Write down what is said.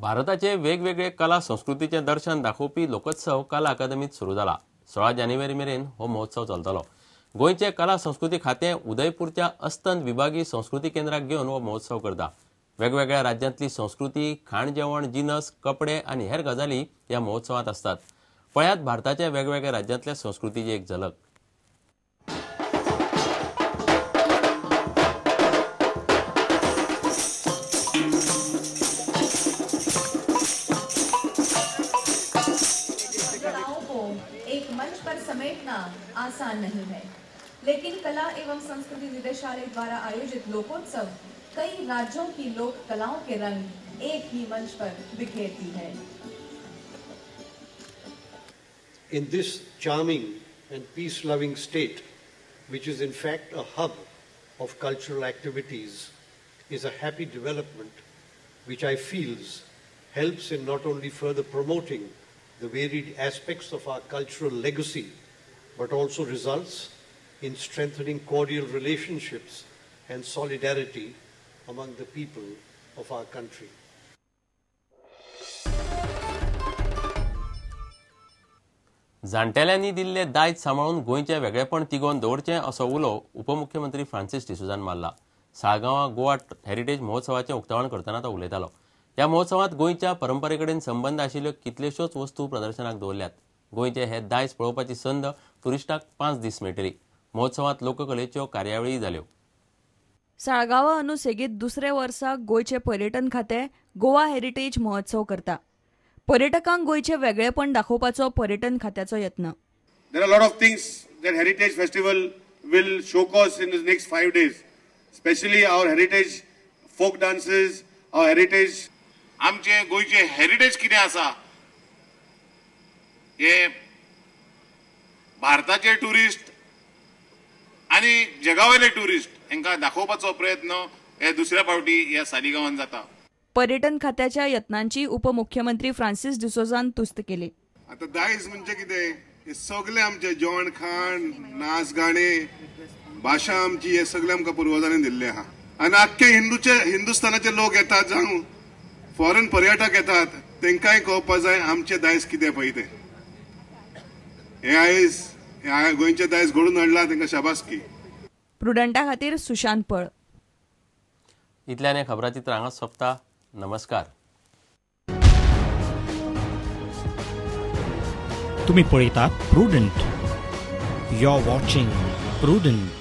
भारताचे वेगवेगळे कला संस्कृतीचें दर्शन दाखोवपी लोकोत्सव कला अकादमीत सुरू जाला. 16 जानेवारी मेरेन हो महोत्सव चलतलो. गोंयचे कला संस्कृती खातें उदयपूरच्या अस्तंत विभागीय संस्कृती केंद्राक घेवन हो महोत्सव करता. वेगवेगळ्या राज्यांतली संस्कृती, खाण जेवण, जिनस, कपडे आनी हेर गजाली ह्या महोत्सवांत आसतात. पळयात भारताच्या वेगवेगळ्या राज्यांतल्या संस्कृतीची एक झलक. आसान नहीं है, लेकिन कला एवं संस्कृति निदेशालय द्वारा आयोजित लोकोत्सव कई राज्यों की लोक कलाओं के रंग एक ही मंच पर बिखेरती है. In this charming and peace-loving state, which is in fact a hub of cultural activities, is a happy development which I feels helps in not only further promoting the varied aspects of our cultural legacy, but also results in strengthening cordial relationships and solidarity among the people of our country. जाणटेल्यांनी दिल्ले दायज सांबाळून गोंयचें वेगळेपण तिगोवन दवरचें असो उलो उपमुख्यमंत्री फ्रांसीस डिसोझान मारला. साळगांवां गोवा हेरिटेज महोत्सवाचें उक्तावण करतना तो उलयतालो. ह्या महोत्सवांत गोंयच्या परंपरे कडेन संबंद आशिल्ल्यो कितल्योश्योच वस्तू प्रदर्शनाक दवरल्यात. गोंयचें हे दायज पळोवपाची संद ट्युरिस्टांक 5 दीस मेळटली. महोत्सवांत लोककलेच्यो कार्यावळी जाल्यो. साळगांवा अंदू सेगीत दुसऱ्या वर्सा गोंयचें पर्यटन खातें गोवा हेरिटेज महोत्सव करता. पर्यटकांक गोंयचें वेगळेपण दाखोवपाचो पर्यटन खात्याचो यत्न. There are lot of things that Heritage Festival will showcase in the next 5 days. Especially our heritage folk dances, our heritage. आमचे गोंयचे हेरिटेज कितें आसा हे भारताचे टुरिस्ट आनी जगावयले टुरिस्ट हांकां दाखोवपाचो प्रयत्न हे दुसऱ्या फावटी ह्या सालिगांवान जाता. पर्यटन खात्याच्या यत्नांची उपमुख्यमंत्री फ्रांसीस डिसोझान तुस्त केली. आता दायज म्हणजे कितें, हे सगळे आमचे जेवण खाण, नाच गाणे, भाशा आमची, हे सगळे आमकां पुर्वजांनी दिल्ले आहा. आनी आख्खे हिंदुस्थानाचे लोक येतात, जावं फॉरेन पर्यटक येतात, तांकांय कळपाक जाय आमचें दायज कितें पळय तें. हे आयज गोंयचें दायज घडून हाडलां तांकां शाबासकी. प्रुडंटा खातीर सुशांत पळ. इतल्यान खबराचित्र हांगाच सोंपता. नमस्कार. तुम्ही पळयतात Prudent. You are watching Prudent.